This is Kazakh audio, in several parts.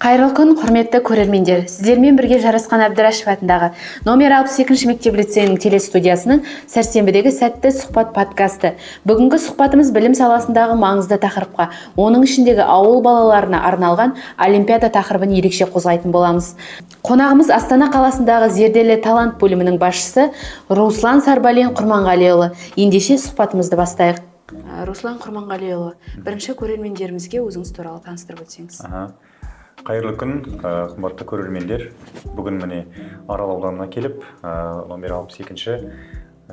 Қайырлы күн, құрметті көрермендер! Сіздермен бірге Жарасқан Әбдірашев атындағы номер 62 мектеп лицейінің телестудиясының сәрсенбідегі «Сәтті сұхбат» подкасты. Бүгінгі сұхбатымыз білім саласындағы маңызды тақырыпқа, оның ішіндегі ауыл балаларына арналған олимпиада тақырыбын ерекше қозғайтын боламыз. Қонағымыз — Астана қаласындағы «Зерделі Талант» бөлімінің басшысы Руслан Сарбалин Құрманғалиұлы. Ендеше, сұхбатымызды бастайық. Руслан Құрманғалиұлы, бірінші көрермендерімізге өзіңіз туралы таныстырып өтсеңіз. Аха. Қайырлы күн, қымбатты көрермендер! Бүгін, міне, Арал ауданына келіп, номер 62-ші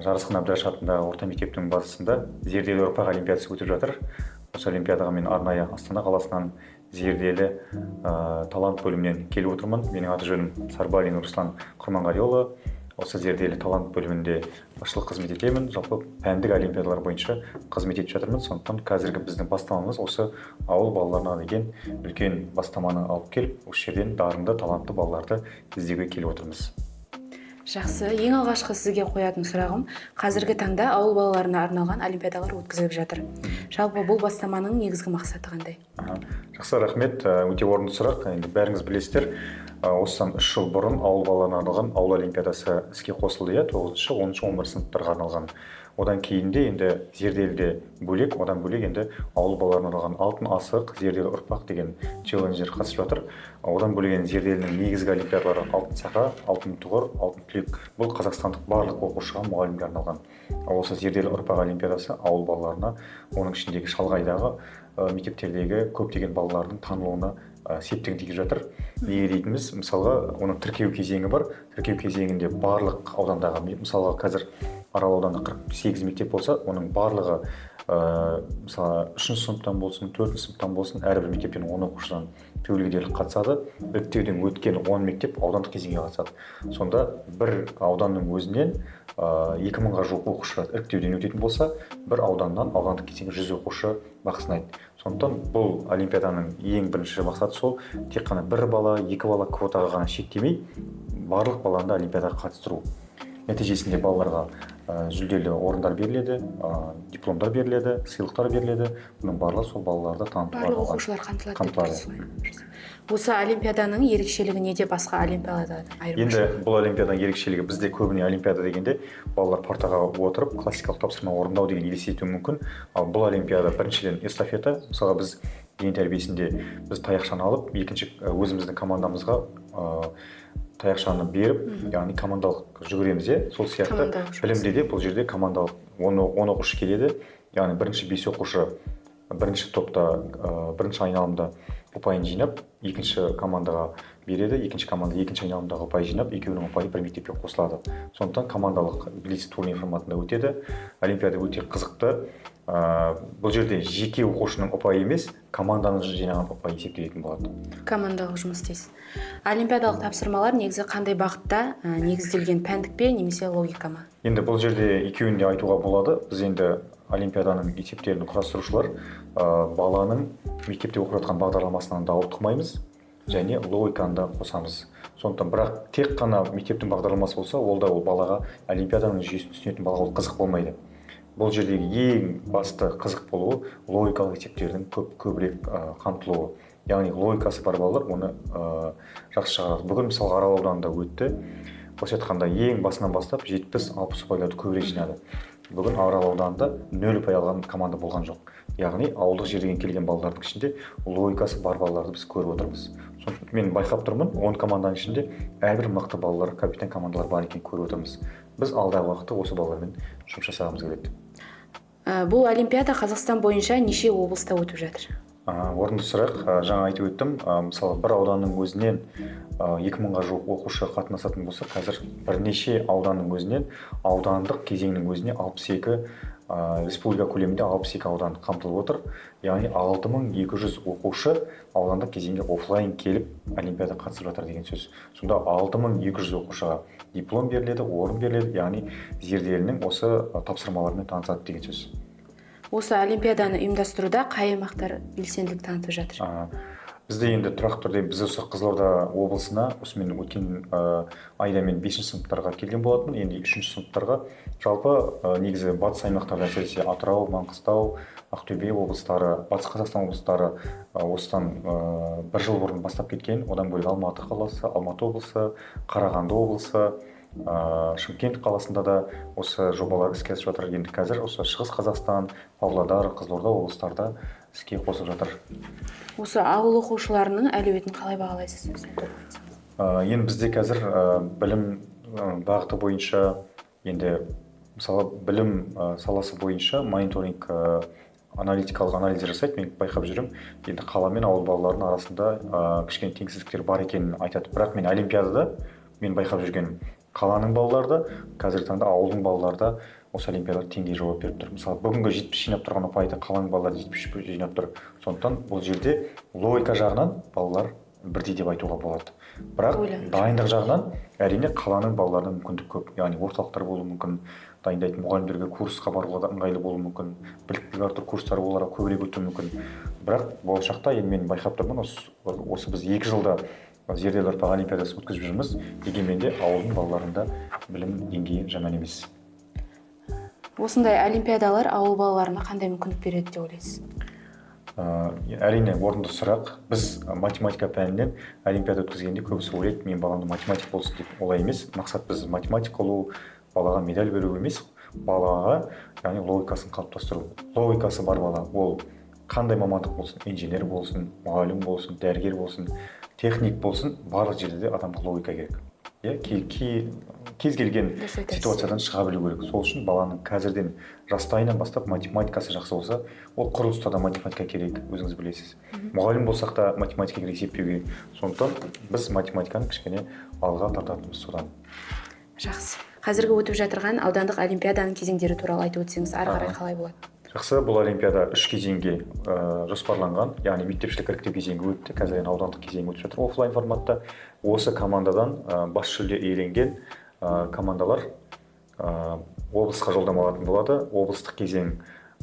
Жарасқан Әбдірашев атындағы орта мектептің базасында «Зерделі ұрпақ» олимпиадасы өтіп жатыр. Осы олимпиадаға мен арнайы Астана қаласынан «Зерделі Талант» бөлімінен келіп отырмын. Менің аты жөнім Сарбалин Руслан Құрманғалиұлы. Осы «Зерделі Талант» бөлімінде басшылық қызмет етемін, жалпы пәндік олимпиадалар бойынша қызмет етіп жатырмын. Сондықтан қазіргі біздің бастамамыз — осы ауыл балаларына деген үлкен бастаманы алып келіп, осы жерден дарынды, талантты балаларды іздеуге келіп отырмыз. Жақсы. Ең алғашқы сізге қоятын сұрағым: қазіргі таңда ауыл балаларына арналған олимпиадалар өткізіліп жатыр. Жалпы, бұл бастаманың негізгі мақсаты қандай? Аха. Жақсы, рахмет. Өте орынды сұрақ. Енді бәріңіз білесіздер, осыдан 3 жыл бұрын ауыл балаларына арналған ауыл олимпиадасы іске қосылды, иә, тоғызыншы, 10-шы, 11-сыныптарға арналған. Одан кейін де енді «Зерделіде» бөлек, одан бөлек енді ауыл балаларына арналған «Алтын асық», «Зерделі ұрпақ» деген челлендждер қатысып жатыр. Одан бөлек енді «Зерделінің» негізгі олимпиадалары: «Алтын сақа», «Алтын тұғыр», «Алтын түлек». Бұл қазақстандық барлық оқушыға, мұғалімге арналған. Ал осы «Зерделі ұрпақ» олимпиадасы ауыл балаларына, оның ішіндегі шалғайдағы мектептердегі көптеген балалардың танылуына септігін тигізіп жатыр. Неге дейтініміз, мысалға, оның тіркеу кезеңі бар. Тіркеу кезеңінде барлық аудандағы, мысалға, қазір Арал ауданында 48 мектеп болса, оның барлығы, мысалы, үшінші сыныптан болсын, төртінші сыныптан болсын, әрбір мектептен 10 оқушыдан түгелге дерлік қатысады. Іріктеуден өткен 10 мектеп аудандық кезеңге қатысады. Сонда бір ауданның өзінен 2000-ға жуық оқушы іріктеуден өтетін болса, бір ауданнан аудандық кезеңге 100 оқушы бақ сынайды. Сондықтан бұл олимпиаданың ең бірінші мақсаты сол тек қана бір бала, екі бала квотаға ғана шектемей, барлық баланы да олимпиадаға қатыстыру. Нәтижесінде балаларға жүлделі орындар беріледі, дипломдар беріледі, сыйлықтар беріледі. Бұның барлығы сол балаларды танытуға Барлық арналған. оқушылар қамтылады деп Қамтылады. тұрсыз ғой. Осы олимпиаданың ерекшелігі неде, басқа олимпиададан Енді айырмашылығы? бұл олимпиаданың ерекшелігі, бізде көбіне олимпиада дегенде балалар партаға отырып, классикалық тапсырма орындау деген елестетуі мүмкін. Ал бұл олимпиада, біріншіден, эстафета. Мысалға, біз дене тәрбиесінде біз таяқшаны алып, екінші өзіміздің командамызға таяқшаны беріп, яғни командалық жүгіреміз, иә. Сол сияқты Командалық жұмыс. білімде де бұл жерде командалық 10 оқушы келеді. Яғни бірінші бес оқушы бірінші топта, бірінші айналымда ұпайын жинап, екінші командаға береді. Екінші команда екінші айналымдағы ұпай жинап, екеуінің ұпайы бір мектепке қосылады. Сондықтан командалық блиц турнир форматында өтеді. Олимпиада өте қызықты. Бұл жерде жеке оқушының ұпайы емес, команданың жинаған ұпайы есептелетін болады. Командалық жұмыс дейсіз. Олимпиадалық тапсырмалар негізі қандай бағытта негізделген, пәндік пе немесе логика ма? Енді бұл жерде екеуін де айтуға болады. Біз енді олимпиаданың есептерін құрастырушылар баланың мектепте оқып жатқан бағдарламасынан да ауытқымаймыз және логиканы да қосамыз. Сондықтан, бірақ тек қана мектептің бағдарламасы болса, ол да ол балаға, олимпиаданың жүйесін түсінетін балаға ол қызық болмайды. Бұл жердегі ең басты қызық болуы — логикалық есептердің көбірек қамтылуы. Яғни логикасы бар балалар оны жақсы шығарады. Бүгін, мысалға, Арал ауданында өтті. Былайша айтқанда, ең басынан бастап 70-60 ұпайларды көбірек жинады. Бүгін Арал ауданында 0 ұпай алған команда болған жоқ. Яғни ауылдық жерден келген балалардың ішінде логикасы бар балаларды біз көріп отырмыз. Сондықтан мен байқап тұрмын, 10 команданың ішінде әрбір мықты балалар, капитан командалар бар екенін көріп отырмыз. Біз алдағы уақытта осы балалармен жұмыс жасағымыз келеді. Бұл олимпиада Қазақстан бойынша неше облыста өтіп жатыр? Орынды сұрақ. Жаңа айтып өттім. Мысалы, бір ауданның өзінен 2000-ға жуық оқушы қатынасатын болса, қазір бірнеше ауданның өзінен аудандық кезеңнің өзіне 62, республика көлемінде 62 аудан қамтылып отыр. Яғни 6200 оқушы аудандық кезеңге офлайн келіп, олимпиада қатысып жатыр деген сөз. Сонда 6200 оқушыға диплом беріледі, орын беріледі, яғни «Зерделінің» осы тапсырмаларымен танысады деген сөз. Осы олимпиаданы ұйымдастыруда қай аймақтар белсенділік танытып жатыр? Бізде енді тұрақты түрде біз осы Қызылорда облысына осымен өткен айда мен 5 сыныптарға келген болатынмын, енді 3 сыныптарға. Жалпы негізі батыс аймақтарда, әсіресе Атырау, Маңғыстау, Ақтөбе облыстары, Батыс Қазақстан облыстары осыдан бір жыл бұрын бастап кеткен. Одан бөлек Алматы қаласы, Алматы облысы, Қарағанды облысы, Шымкент қаласында да осы жобалар іске асып жатыр. Енді қазір осы Шығыс Қазақстан, Павлодар, Қызылорда облыстарда іске қосып жатыр. Осы ауыл оқушыларының әлеуетін қалай бағалайсыз? Енді бізде қазір білім бағыты бойынша, енді мысалы білім саласы бойынша мониторинг, аналитикалық анализ жасайды, мен байқап жүрмін. Енді қала мен ауыл балаларының арасында кішкене теңсіздіктер бар екенін айтады. Бірақ мен олимпиадада мен байқап жүргенім, қаланың балалары да, қазіргі таңда ауылдың балалары да осы олимпиадаға теңдей жауап беріп тұр. Мысалы, бүгінгі 70 жинап тұрған ұпайды қаланың балалары 73 жинап тұр. Сондықтан бұл жерде логика жағынан балалар бірдей деп айтуға болады. Бірақ дайындық жағынан әрине қаланың балаларына мүмкіндік көп. Яғни орталықтар болуы мүмкін, дайындайтын мұғалімдерге курсқа баруға да ыңғайлы болуы мүмкін, біліктілік арттыру курстары оларға көбірек өтуі мүмкін. Бірақ болашақта енді мен байқап тұрмын, осы біз 2 жылда зерделі ұрпақ олимпиадасын өткізіп жүрміз. Дегенмен де ауылдың балаларында білім деңгейі жаман емес. Осындай олимпиадалар ауыл балаларына қандай мүмкіндік береді деп ойлайсыз? Әрине орынды сұрақ. Біз математика пәнінен олимпиада өткізгенде көбісі ойлайды, мен баламды математик болсын деп. Олай емес. Мақсат біз математик қылу, балаға медаль беру емес, балаға яғни логикасын қалыптастыру. Логикасы бар бала, ол қандай мамандық болсын, инженер болсын, мұғалім болсын, дәрігер болсын, техник болсын, барлық жерде де адамға логика керек. Кез келген ситуациядан шыға білу керек. Сол үшін баланың қазірден жастайынан бастап математикасы жақсы болса, ол құрылыста да математика керек, өзіңіз білесіз. Мұғалім болсақ та математика керек, есептеуге. Сондықтан біз математиканы кішкене алға тартатынымыз содан. Жақсы. Қазіргі өтіп жатырған аудандық олимпиаданың кезеңдері туралы айтып өтсеңіз, ары қарай қалай болады? Жақсы, бұл олимпиада 3 кезеңге жоспарланған, яғни мектепішілік іріктеу кезеңі өтті, қазір енді аудандық кезең өтіп жатыр офлайн форматта. Осы командадан бас жүлде иеленген командалар облысқа жолдама алатын болады. Облыстық кезең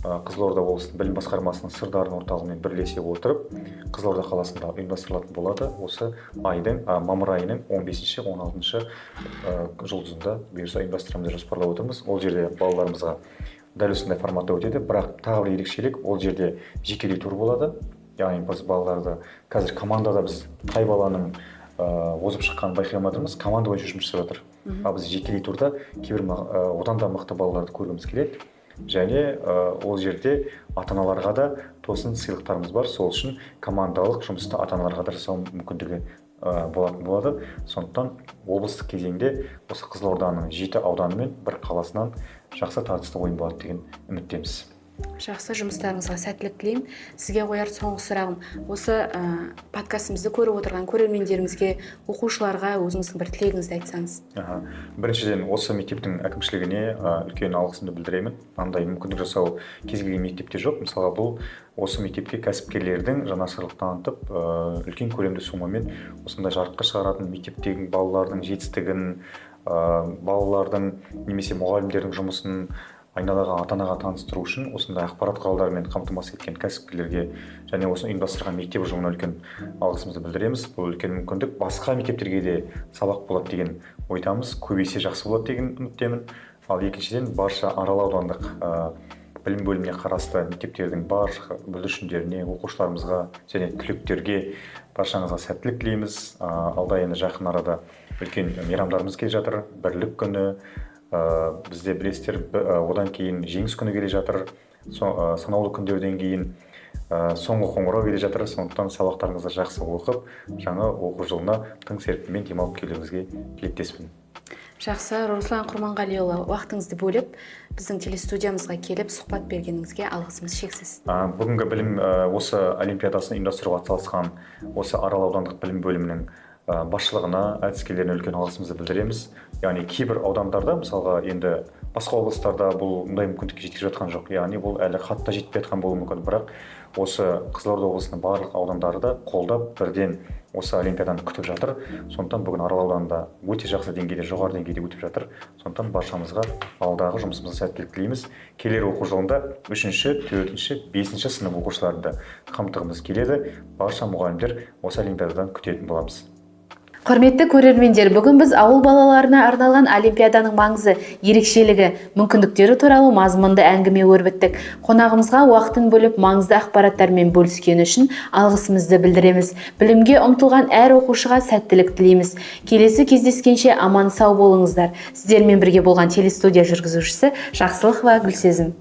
Қызылорда облысының білім басқармасының Сырдарын орталығымен бірлесе отырып, Қызылорда қаласында ұйымдастырылатын болады. Осы айдың, мамыр айының 15-16 жұлдызында бұйырса ұйымдастырамыз деп жоспарлап отырмыз. Ол жерде балаларымызға дәл осындай форматта өтеді, бірақ тағы бір ерекшелік, ол жерде жекелей тур болады. Яғни біз балаларды қазір командада біз қай баланың озып шыққанын байқай алмай отырмыз, команда бойынша жұмыс жасап жатыр. Ал біз жекелей турда кейбір одан да мықты балаларды көргіміз келеді. Және ол жерде ата-аналарға да тосын сыйлықтарымыз бар. Сол үшін командалық жұмысты ата-аналарға да жасау мүмкіндігі болатын болады. Сондықтан облыстық кезеңде осы Қызылорданың 7 ауданы мен бір қаласынан жақсы тартысты ойын болады деген үміттеміз. Жақсы, жұмыстарыңызға сәттілік тілеймін. Сізге қояр соңғы сұрағым, осы подкастымызды көріп отырған көрермендерімізге, оқушыларға өзіңіздің бір тілегіңізді айтсаңыз. Біріншіден, осы мектептің әкімшілігіне үлкен алғысымды білдіремін. Андай мүмкіндік жасау кез келген мектепте жоқ. Мысалға, бұл осы мектепке кәсіпкерлердің жанашырлық танытып, үлкен көлемді сомамен осындай жарыққа шығаратын мектептегі балалардың жетістігін, балалардың немесе мұғалімдердің жұмысын айналаға, ата-анаға таныстыру үшін осындай ақпарат құралдарымен қамтамасыз еткен кәсіпкерлерге және осыны ұйымдастырған мектеп ұжымына үлкен алғысымызды білдіреміз. Бұл үлкен мүмкіндік, басқа мектептерге де сабақ болады деген ойдамыз, көбейсе жақсы болады деген үміттемін. Ал екіншіден, барша Арал аудандық білім бөліміне қарасты мектептердің барлық бүлдіршіндеріне, оқушыларымызға және түлектерге баршаңызға сәттілік тілейміз. Алда енді жақын арада үлкен мейрамдарымыз келе жатыр. Бірлік күні, бізде білесіздер, одан кейін Жеңіс күні келе жатыр. Санаулы күндерден кейін соңғы қоңырау келе жатыр. Сондықтан сабақтарыңызды жақсы оқып, жаңа оқу жылына тың серпінмен демалып келуіңізге тілектеспін. Жақсы, Руслан Құрманғалиұлы, уақытыңызды бөліп, біздің телестудиямызға келіп сұхбат бергеніңізге алғысымыз шексіз. Бүгінгі білім осы олимпиадасын ұйымдастыруға атсалысқан осы Арал аудандық білім бөлімінің басшылығына, әдіскерлеріне үлкен алғысымызды білдіреміз. Яғни кейбір аудандарда, мысалға, енді басқа облыстарда бұл мұндай мүмкіндікке жеткізіп жатқан жоқ. Яғни бұл әлі хатта жетпей жатқан болуы мүмкін. Бірақ Осы Қызылорда облысының барлық аудандары да қолдап, бірден осы олимпиаданы күтіп жатыр. Сондықтан бүгін Арал ауданында өте жақсы деңгейде, жоғары деңгейде өтіп жатыр. Сондықтан баршамызға алдағы жұмысымызға сәттілік тілейміз. Келер оқу жылында үшінші, төртінші, бесінші сынып оқушыларын да қамтығымыз келеді. Барша мұғалімдер осы олимпиададан күтетін боламыз. Құрметті көрермендер, бүгін біз ауыл балаларына арналған олимпиаданың маңызы, ерекшелігі, мүмкіндіктері туралы мазмұнды әңгіме өрбіттік. Қонағымызға уақытын бөліп, маңызды ақпараттармен бөліскені үшін алғысымызды білдіреміз. Білімге ұмтылған әр оқушыға сәттілік тілейміз. Келесі кездескенше аман сау болыңыздар. Сіздермен бірге болған телестудия жүргізушісі Жақсылықова Гүлсезім.